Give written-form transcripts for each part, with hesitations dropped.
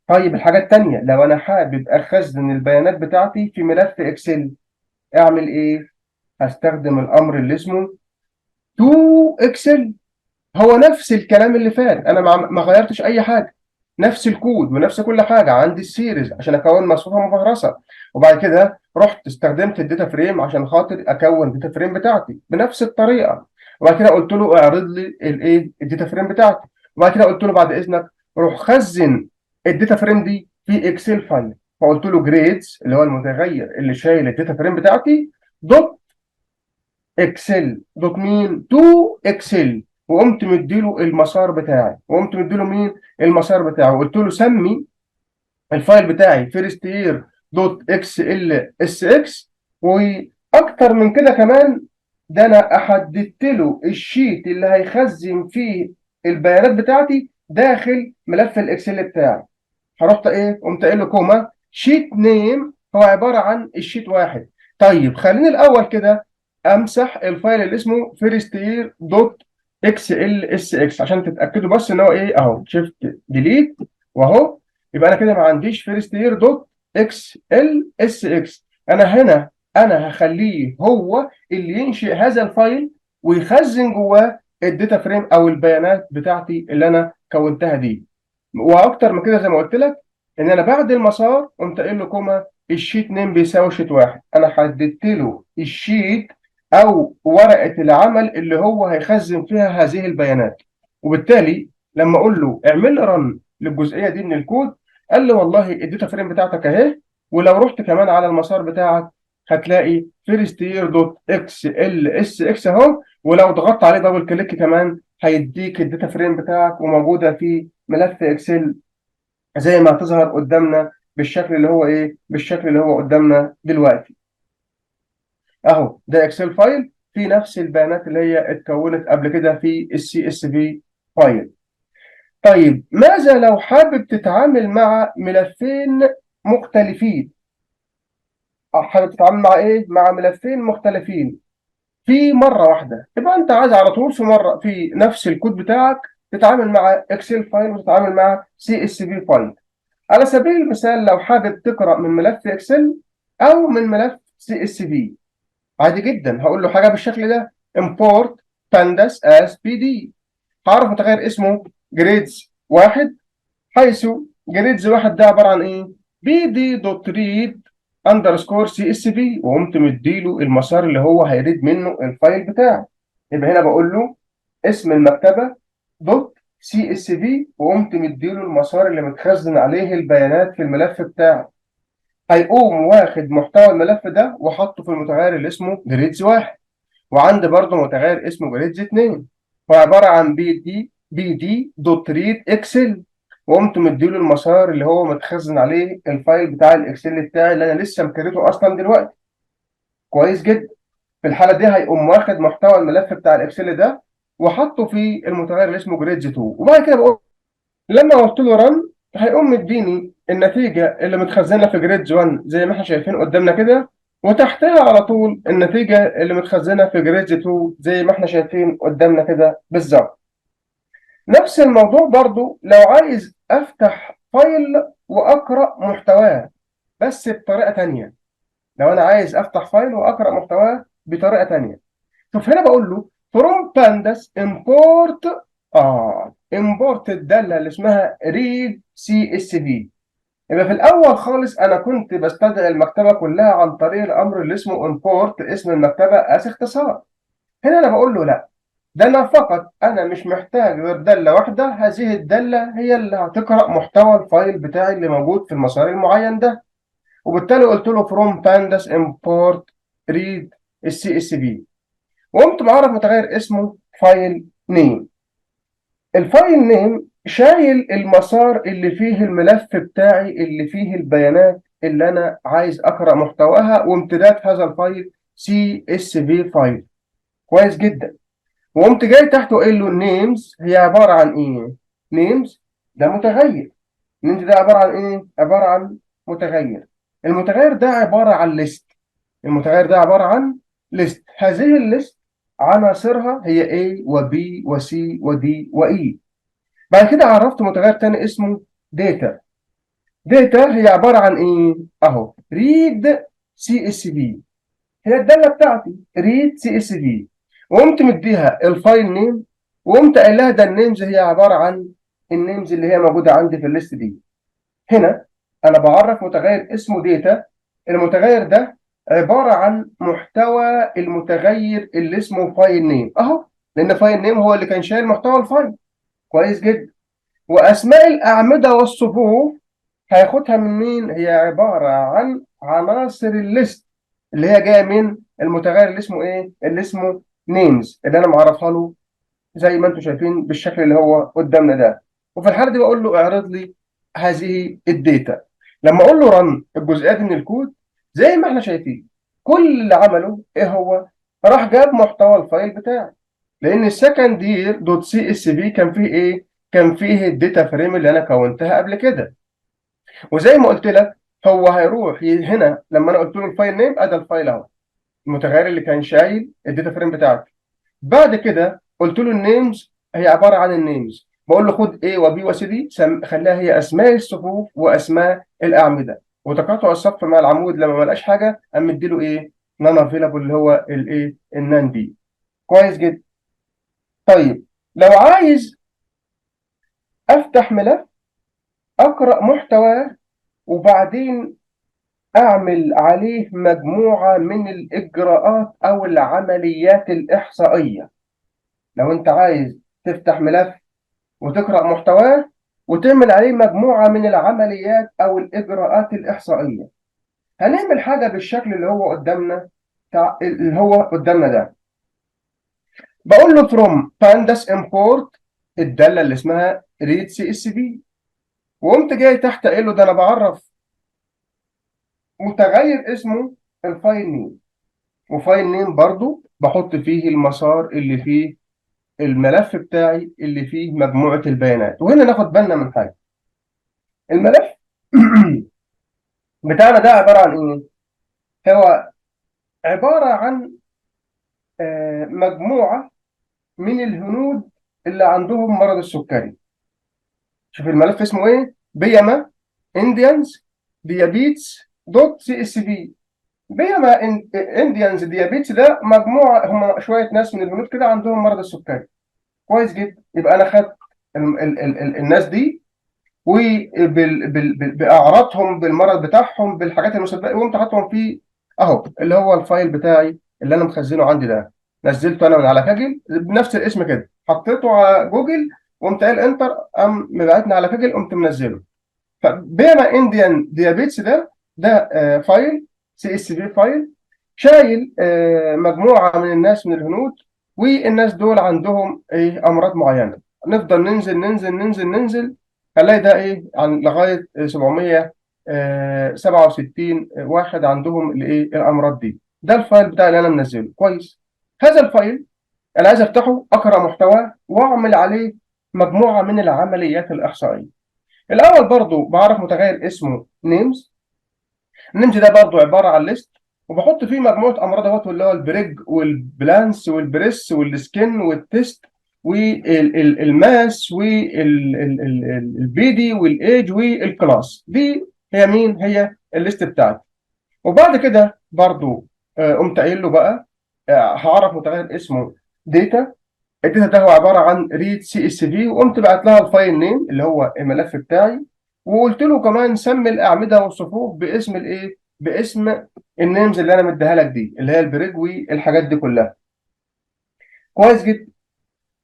طيب الحاجة التانية، لو انا حابب اخزن البيانات بتاعتي في ملف Excel اعمل ايه؟ هستخدم الامر اللي اسمه to Excel. هو نفس الكلام اللي فات، انا ما غيرتش اي حاجه، نفس الكود ونفس كل حاجه. عندي ال series عشان اكون مصفوفة مفهرسه، وبعد كده رحت استخدمت ال data frame عشان خاطر اكون ال data frame بتاعتي بنفس الطريقه، وبعد كده قلت له اعرض لي الايه؟ ال data frame بتاعتي. وبعد كده قلت له بعد اذنك روح خزن ال data frame دي في Excel file، فقلت له grades اللي هو المتغير اللي شايل ال data frame بتاعتي dot Excel dot مين؟ to Excel، وقمت مديله المسار بتاعي. وقمت مديله مين؟ المسار بتاعه. وقلت له سمي ال file بتاعي first year dot XLSX. واكتر من كده كمان، ده انا حددت له ال sheet اللي هيخزن فيه البيانات بتاعتي داخل ملف ال Excel بتاعي. فرحت ايه؟ قمت قايل له comma sheet name هو عبارة عن ال sheet 1. طيب خليني الاول كده امسح ال file اللي اسمه first year dot XLSX عشان تتاكدوا بس ان هو ايه. اهو shift delete واهو، يبقى انا كده ما عنديش first year dot XLSX. انا هنا انا هخليه هو اللي ينشئ هذا ال file ويخزن جواه ال data frame او البيانات بتاعتي اللي انا كونتها دي. واكتر من كده، زي ما قلت لك ان انا بعد المسار قمت قايل له comma ال sheet name بيساوي sheet 1. انا حددت له ال sheet او ورقة العمل اللي هو هيخزن فيها هذه البيانات. وبالتالي لما اقول له اعمل لي run للجزئيه دي من الكود، قال لي والله ال data frame بتاعتك اهي، ولو رحت كمان على المسار بتاعك هتلاقي first year dot XLSX اهو، ولو ضغطت عليه double click كمان هيديك ال data frame بتاعك وموجودة في ملف Excel زي ما هتظهر قدامنا بالشكل اللي هو ايه؟ بالشكل اللي هو قدامنا دلوقتي اهو. ده Excel file في نفس البيانات اللي هي اتكونت قبل كده في ال CSV file. طيب ماذا لو حابب تتعامل مع ملفين مختلفين؟ حابب تتعامل مع ايه؟ مع ملفين مختلفين في مرة واحده. يبقى انت عايز على طول في مرة في نفس الكود بتاعك تتعامل مع Excel file وتتعامل مع CSV file. على سبيل المثال لو حابب تقرا من ملف Excel او من ملف CSV، عادي جدا، هقول له حاجة بالشكل ده: import pandas as pd. هعرف متغير اسمه grades 1، حيث grades 1 ده عبارة عن ايه؟ pd dot read underscore CSV، وقمت مديله المسار اللي هو هي read منه ال file بتاعه. يبقى هنا بقول له اسم المكتبة dot CSV، وقمت مديله المسار اللي متخزن عليه البيانات في الملف بتاعه. هيقوم واخد محتوى الملف ده وحطه في المتغير اللي اسمه grades 1. وعندي برضه متغير اسمه grades 2، هو عبارة عن pd dot read Excel، وقمت مديله المسار اللي هو متخزن عليه ال file بتاع ال Excel بتاعي اللي انا لسه مكريته اصلا دلوقتي. كويس جدا. في الحالة دي هيقوم واخد محتوى الملف بتاع ال Excel ده وحطه في المتغير اللي اسمه grades 2. وبعد كده بقول لما قلت له run هيقوم مديني النتيجة اللي متخزنه في grades 1 زي ما احنا شايفين قدامنا كده، وتحتها على طول النتيجة اللي متخزنه في grades 2 زي ما احنا شايفين قدامنا كده بالظبط. نفس الموضوع برضو لو عايز افتح file واقرا محتواه بس بطريقة تانية. لو انا عايز افتح file واقرا محتواه بطريقة تانية، شوف هنا بقول له from pandas import الدالة اللي اسمها read CSV. يبقى في الاول خالص انا كنت بستدعي المكتبة كلها عن طريق الامر اللي اسمه import اسم المكتبة as اختصار. هنا انا بقول له لا، ده انا فقط انا مش محتاج غير داله واحده، هذه الدالة هي اللي هتقرا محتوى ال file بتاعي اللي موجود في المسار المعين ده. وبالتالي قلت له from pandas import read ال CSV، وقمت معرف متغير اسمه file name. ال file name شايل المسار اللي فيه الملف بتاعي اللي فيه البيانات اللي انا عايز اقرا محتواها، وامتداد هذا ال file CSV file. كويس جدا. وقمت جاي تحته قايل له names هي عبارة عن ايه؟ names ده متغير. names ده عبارة عن ايه؟ عبارة عن متغير. المتغير ده عبارة عن list. المتغير ده عبارة عن list. هذه ال list عناصرها هي A و B و C و D و E. بعد كده عرفت متغير تاني اسمه data. data هي عبارة عن ايه؟ اهو read CSV، هي الدالة بتاعتي read CSV، وقمت مديها ال file name، وقمت قايل لها ده ال names هي عبارة عن ال names اللي هي موجودة عندي في ال list دي. هنا انا بعرف متغير اسمه data، المتغير ده عبارة عن محتوى المتغير اللي اسمه file name اهو، لان file name هو اللي كان شايل محتوى ال file. كويس جدا. واسماء الاعمدة والصفوف هياخدها من مين؟ هي عبارة عن عناصر ال list اللي هي جاية من المتغير اللي اسمه ايه؟ اللي اسمه names، اللي انا معرفها له زي ما انتم شايفين بالشكل اللي هو قدامنا ده. وفي الحالة دي بقول له اعرض لي هذه ال data. لما اقول له run الجزئيات من الكود زي ما احنا شايفين، كل اللي عمله ايه؟ هو راح جاب محتوى ال file بتاعي، لان ال second year dot CSV كان فيه ايه؟ كان فيه ال data frame اللي انا كونتها قبل كده. وزي ما قلت لك هو هيروح هنا لما انا قلت له ال file name، ادى ال file اهو، المتغير اللي كان شايل ال data frame بتاعتي. بعد كده قلت له ال names هي عبارة عن ال names، بقول له خد A و B و C دي خليها هي اسماء الصفوف واسماء الاعمده، وتقاطع الصف مع العمود لما ما لقاش حاجة قام مديله ايه؟ none available، اللي هو الايه؟ ال NaN دي. كويس جدا. طيب لو عايز افتح ملف اقرا محتواه وبعدين اعمل عليه مجموعة من الاجراءات او العمليات الاحصائيه، لو انت عايز تفتح ملف وتقرا محتواه وتعمل عليه مجموعة من العمليات او الاجراءات الاحصائيه، هنعمل حاجة بالشكل اللي هو قدامنا ده. بقول له from pandas import الدالة اللي اسمها read csv، وقمت جاي تحت قايل له ده انا بعرف متغير اسمه ال file name، و file name برضو بحط فيه المسار اللي فيه الملف بتاعي اللي فيه مجموعة البيانات. وهنا ناخد بالنا من حاجة، الملف بتاعنا ده عبارة عن ايه؟ هو عبارة عن مجموعة من الهنود اللي عندهم مرض السكري. شوف الملف اسمه ايه؟ Pima Indians diabetes dot CSV. Pima Indians diabetes ده مجموعة، هم شوية ناس من الهنود كده عندهم مرض السكري. كويس جدا. يبقى انا خدت ال ال ال ال الناس دي وباعراضهم بالمرض بتاعهم بالحاجات المسببه، وقمت حاطهم في اهو اللي هو ال file بتاعي اللي انا مخزنة عندي ده، نزلته انا من على Kaggle بنفس الاسم كده، حطيته على جوجل وقمت قايل enter، قام مبعتني على Kaggle، قمت منزله. ف Pima Indian diabetes ده file CSV file شايل مجموعة من الناس من الهنود، والناس دول عندهم ايه؟ امراض معينه. نفضل ننزل ننزل ننزل ننزل، هنلاقي ده ايه؟ عن لغاية 767 واحد عندهم الايه؟ الامراض دي. ده ال file بتاعي اللي انا منزله. كويس. هذا ال file انا عايز افتحه، اقرا محتواه واعمل عليه مجموعة من العمليات الاحصائية. الاول برضو بعرف متغير اسمه names، ال names ده برضو عبارة عن list، وبحط فيه مجموعة امراض اهوت، اللي هو البريج والبلانس والبريس والسكين والتست والماس والبيدي والايج والكلاس. دي هي مين؟ هي ال list بتاعتي. وبعد كده برضو قمت قايل له بقى هعرف متغير اسمه data، ال data ده هو عبارة عن read CSV، وقمت بعت لها ال file name اللي هو الملف بتاعي، وقلت له كمان سمي الاعمدة والصفوف باسم الايه؟ باسم ال names اللي انا مديها لك دي، اللي هي ال preg والحاجات دي كلها. كويس جدا.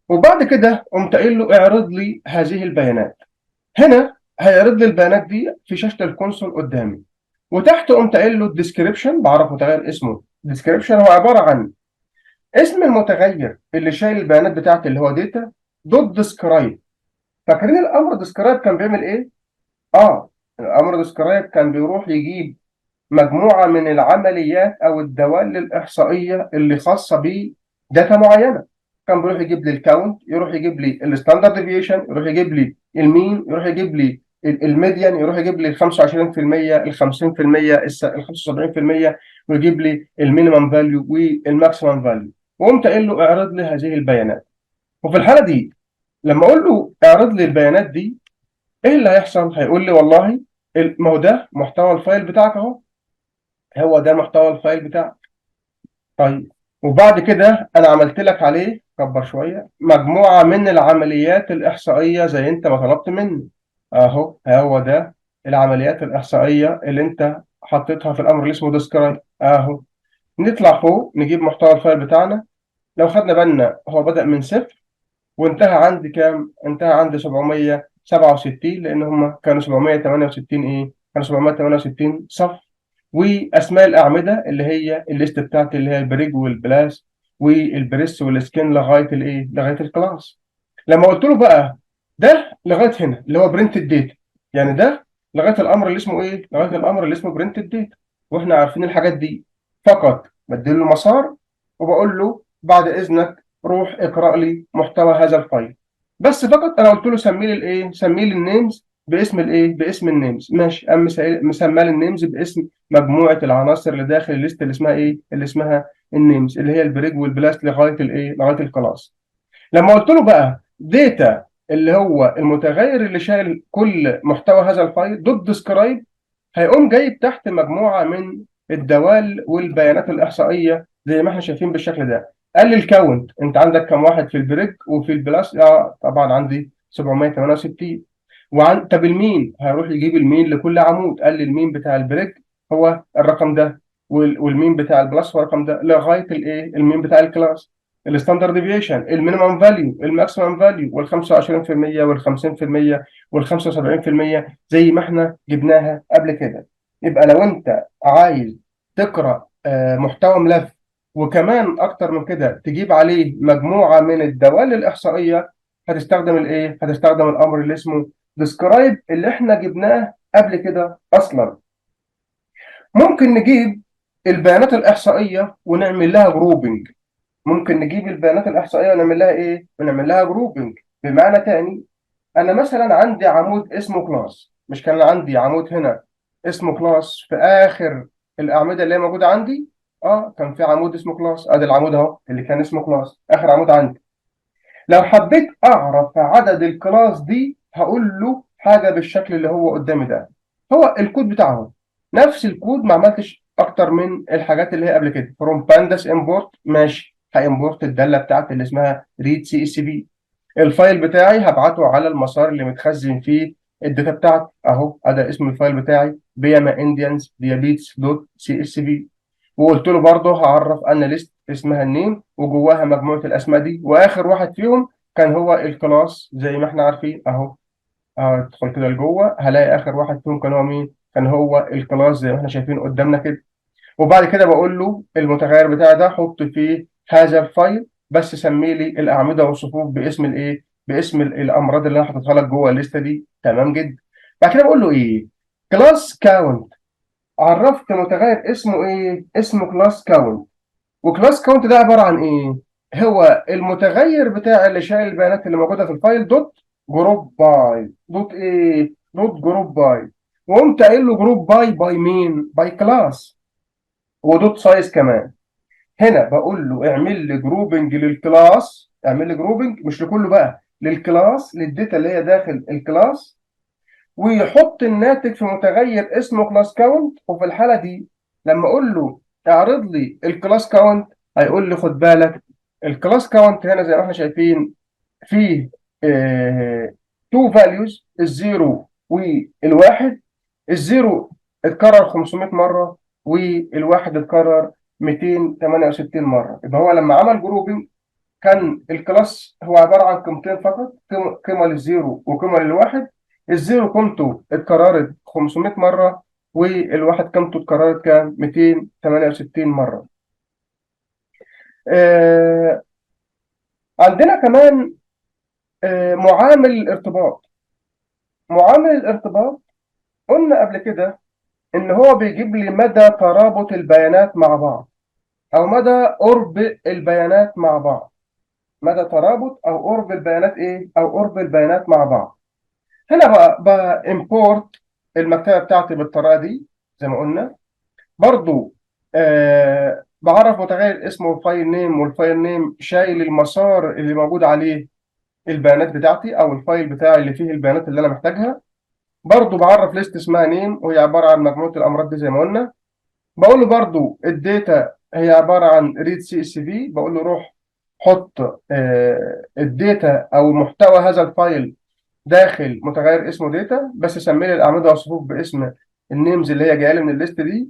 وبعد كده قمت قايل له اعرض لي هذه البيانات. هنا هيعرض لي البيانات دي في شاشة ال console قدامي. وتحت قمت قايل له ال description، بعرف متغير اسمه description، هو عبارة عن اسم المتغير اللي شايل البيانات بتاعتي اللي هو data dot describe. فاكرين الامر describe كان بيعمل ايه؟ الامر describe كان بيروح يجيب مجموعة من العمليات او الدوال الاحصائية اللي خاصة ب data معينه. كان بيروح يجيب لي ال count، يروح يجيب لي ال standard deviation، يروح يجيب لي ال mean، يروح يجيب لي ال median، يروح يجيب لي ال 25%، ال 50%، ال 75%، ويجيب لي ال minimum value وال maximum value. وقمت قايل له اعرض لي هذه البيانات. وفي الحالة دي لما اقول له اعرض لي البيانات دي، ايه اللي هيحصل؟ هيقول لي والله ما هو ده محتوى ال file بتاعك اهو، هو ده محتوى ال file بتاعك. طيب وبعد كده انا عملت لك عليه، كبر شويه، مجموعة من العمليات الاحصائية زي انت ما طلبت مني اهو، هو ده العمليات الاحصائية اللي انت حطيتها في الامر اللي اسمه describe اهو. نطلع فوق نجيب محتوى ال file بتاعنا. لو خدنا بالنا هو بدأ من 0 وانتهى عند كام؟ انتهى عند 767، لان هم كانوا 768 ايه؟ كانوا 768 صف. واسماء الاعمدة اللي هي ال list بتاعتي اللي هي البريج والبلاس والبريس والسكين لغاية الايه؟ لغاية ال class. لما قلت له بقى ده لغاية هنا اللي هو print ال data، يعني ده لغاية الامر اللي اسمه ايه؟ لغاية الامر اللي اسمه print ال data، واحنا عارفين الحاجات دي. فقط بديله مسار وبقول له بعد اذنك روح اقرا لي محتوى هذا ال file بس فقط. انا قلت له سمي لي الايه؟ سمي لي ال names باسم الايه؟ باسم ال names. ماشي، قام مسمى لي ال names باسم مجموعة العناصر اللي داخل ال list اللي اسمها ايه؟ اللي اسمها ال names، اللي هي ال preg وال blas لغاية الايه؟ لغاية ال class. لما قلت له بقى data اللي هو المتغير اللي شايل كل محتوى هذا ال file dot describe، هيقوم جايب تحت مجموعة من الدوال والبيانات الاحصائية زي ما احنا شايفين بالشكل ده. قال لي ال count، انت عندك كم واحد في ال preg وفي ال blas؟ طبعا عندي 768. وعن طب ال mean، هيروح يجيب ال mean لكل عمود. قال لي ال mean بتاع ال preg هو الرقم ده، وال mean بتاع ال blas هو الرقم ده، لغاية الايه؟ ال mean بتاع ال class، ال standard deviation، ال minimum value، ال maximum value، وال 25% وال 50% وال 75% زي ما احنا جبناها قبل كده. يبقى لو انت عايز تقرا محتوى ملف، وكمان اكتر من كده تجيب عليه مجموعة من الدوال الاحصائية، هتستخدم الايه؟ هتستخدم الامر اللي اسمه describe اللي احنا جبناه قبل كده اصلا. ممكن نجيب البيانات الاحصائية ونعمل لها grouping. ممكن نجيب البيانات الاحصائية ونعمل لها ايه؟ ونعمل لها grouping. بمعنى تاني، انا مثلا عندي عمود اسمه class، مش كان عندي عمود هنا اسمه class في اخر الاعمدة اللي هي موجودة عندي؟ كان في عمود اسمه class، ادي العمود اهو اللي كان اسمه class، اخر عمود عندي. لو حبيت اعرف عدد ال class دي هقول له حاجة بالشكل اللي هو قدامي ده، هو الكود بتاعه نفس الكود، ما عملتش اكتر من الحاجات اللي هي قبل كده. from pandas import، ماشي، ه import الدالة بتاعتي اللي اسمها read CSV. ال file بتاعي هبعته على المسار اللي متخزن فيه ال data بتاعتي اهو، ادي اسم ال file بتاعي Pima Indians diabetes dot CSV. وقلت له برضه هعرف انا list اسمها ال name وجواها مجموعة الاسماء دي، واخر واحد فيهم كان هو ال class زي ما احنا عارفين اهو. ادخل كده لجوه هلاقي اخر واحد فيهم كان هو مين؟ كان هو ال class زي ما احنا شايفين قدامنا كده. وبعد كده بقول له المتغير بتاعي ده حط فيه هذا ال file، بس سمي لي الاعمدة والصفوف باسم الايه؟ باسم الامراض اللي انا حاططها لك جوه ال list دي. تمام جدا. بعد كده بقول له ايه؟ class count. عرفت متغير اسمه ايه؟ اسمه class count. و class count ده عبارة عن ايه؟ هو المتغير بتاع اللي شايل البيانات اللي موجودة في ال file dot group by dot ايه؟ dot group by. وقمت قايل له group by by مين؟ by class و dot size كمان. هنا بقول له اعمل لي grouping لل class، اعمل لي grouping مش لكله بقى، لل class، لل data اللي هي داخل ال class، ويحط الناتج في متغير اسمه class count. وفي الحالة دي لما اقول له اعرض لي ال class count هيقول لي خد بالك ال class count هنا زي ما احنا شايفين فيه two values، ال zero والواحد. ال zero اتكرر 500 مرة والواحد اتكرر 268 مرة. يبقى هو لما عمل grouping كان ال class هو عبارة عن قيمتين فقط، قيمة لل zero وقيمه للواحد. ال zero قيمته اتكررت 500 مرة والواحد قيمته اتكررت كام؟ 268 مرة. عندنا كمان معامل الارتباط. معامل الارتباط قلنا قبل كده ان هو بيجيب لي مدى ترابط البيانات مع بعض او مدى قرب البيانات مع بعض. مدى ترابط او قرب البيانات ايه؟ او قرب البيانات مع بعض. هنا بقى import المكتبة بتاعتي بالطريقة دي زي ما قلنا. برضو بعرف متغير اسمه file name، وال file name شايل المسار اللي موجود عليه البيانات بتاعتي او ال file بتاعي اللي فيه البيانات اللي انا محتاجها. برضو بعرف list اسمها name، وهي عبارة عن مجموعة الامراض دي زي ما قلنا. بقول له برضو ال data هي عبارة عن read CSV، بقول له روح حط ال data او محتوى هذا ال file داخل متغير اسمه data، بس سمي لي الاعمدة والصفوف باسم ال names اللي هي جاية لي من ال list دي.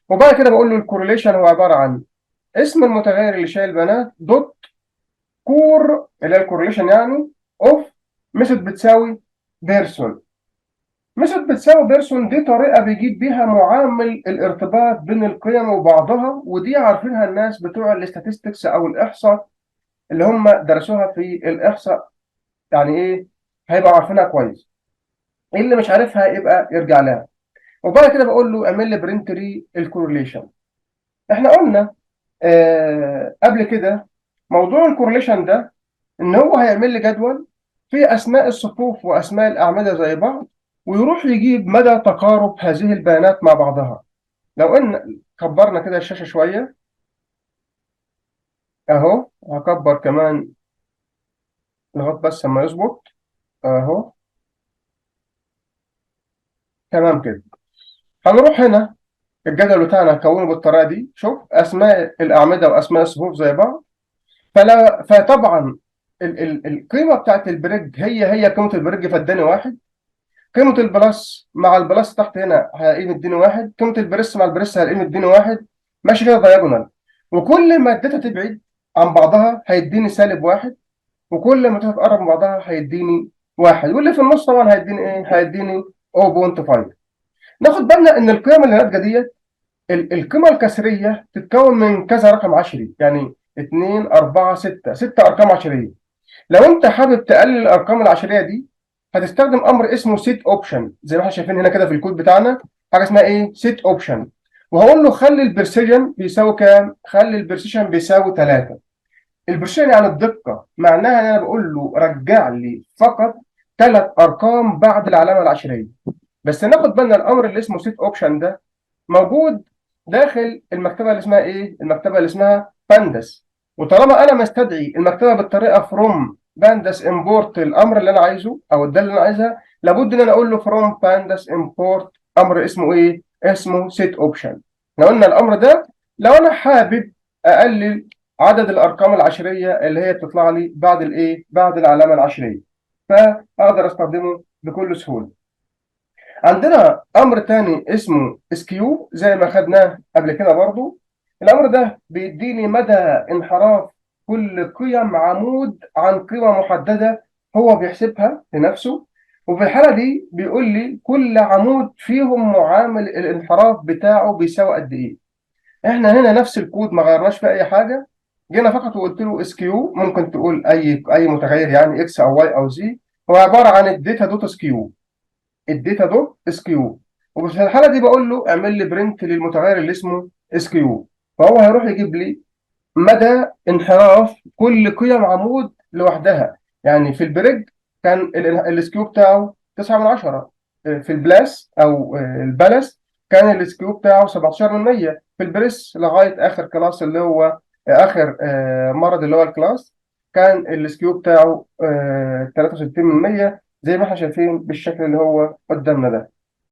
وبعد كده بقول له ال correlation هو عبارة عن اسم المتغير اللي شايل بيانات dot cor اللي هي ال correlation يعني of method بتساوي Pearson. method بتساوي بيرسون دي طريقه بيجيب بيها معامل الارتباط بين القيم وبعضها، ودي عارفينها الناس بتوع ال statistics او الاحصاء اللي هم درسوها في الاحصاء، يعني ايه هيبقوا عارفينها كويس. اللي مش عارفها يبقى يرجع لها. وبعد كده بقول له اعمل لي print لل correlation. احنا قلنا قبل كده موضوع ال correlation ده ان هو هيعمل لي جدول فيه اسماء الصفوف واسماء الاعمدة زي بعض، ويروح يجيب مدى تقارب هذه البيانات مع بعضها. لو ان كبرنا كده الشاشة شوية اهو، هكبر كمان لغاية بس ما يظبط اهو، تمام كده. هنروح هنا الجدول بتاعنا هكونه بالطريقة دي، شوف اسماء الاعمدة واسماء الصفوف زي بعض. فطبعا ال ال القيمة بتاعت ال preg هي هي قيمة ال preg فاداني واحد، قيمة ال plus مع ال plus تحت هنا هلاقيه مديني واحد، قيمة ال pres مع ال pres هلاقيه مديني واحد، ماشي كده diagonal. وكل ما ال data تبعد عن بعضها هيديني سالب واحد، وكل ما تتقرب من بعضها هيديني واحد، واللي في النص طبعا هيديني ايه؟ هيديني 0.5. ناخد بالنا ان القيم اللي ناتجة ديت القيمة الكسريه تتكون من كذا رقم عشري، يعني 2 4 6، 6 ارقام عشرية. لو انت حابب تقلل الارقام العشريه دي هتستخدم امر اسمه set option، زي ما احنا شايفين هنا كده في الكود بتاعنا حاجة اسمها ايه؟ set option. وهقول له خلي ال precision بيساوي كام؟ خلي ال precision بيساوي 3. ال precision يعني الدقة، معناها ان انا بقول له رجع لي فقط ثلاث ارقام بعد العلامة العشريه. بس ناخد بالنا الامر اللي اسمه set option ده موجود داخل المكتبة اللي اسمها ايه؟ المكتبة اللي اسمها pandas. وطالما انا مستدعي المكتبة بالطريقة from pandas import الامر اللي انا عايزه او الدالة اللي انا عايزها، لابد ان انا اقول له from pandas import امر اسمه ايه؟ اسمه set option. احنا قلنا الامر ده لو انا حابب اقلل عدد الارقام العشريه اللي هي بتطلع لي بعد الايه؟ بعد العلامة العشريه، فاقدر استخدمه بكل سهولة. عندنا امر تاني اسمه skew زي ما خدناه قبل كده برضو. الامر ده بيديني مدى انحراف كل قيم عمود عن قيمة محددة هو بيحسبها لنفسه، وفي الحالة دي بيقول لي كل عمود فيهم معامل الانحراف بتاعه بيساوي قد ايه. احنا هنا نفس الكود ما غيرناش فيه اي حاجة، جينا فقط وقلت له skew، ممكن تقول اي متغير يعني x او y او z، هو عبارة عن ال data dot skew، ال data dot skew. وفي الحالة دي بقول له اعمل لي print للمتغير اللي اسمه skew، فهو هيروح يجيب لي مدى انحراف كل قيم عمود لوحدها. يعني في ال preg كان ال skew بتاعه 9 من 10، في ال plus او ال plus كان ال skew بتاعه 17 من 100، في ال pres لغاية اخر class اللي هو اخر مرض اللي هو ال class كان ال skew بتاعه 63 من 100، زي ما احنا شايفين بالشكل اللي هو قدامنا ده.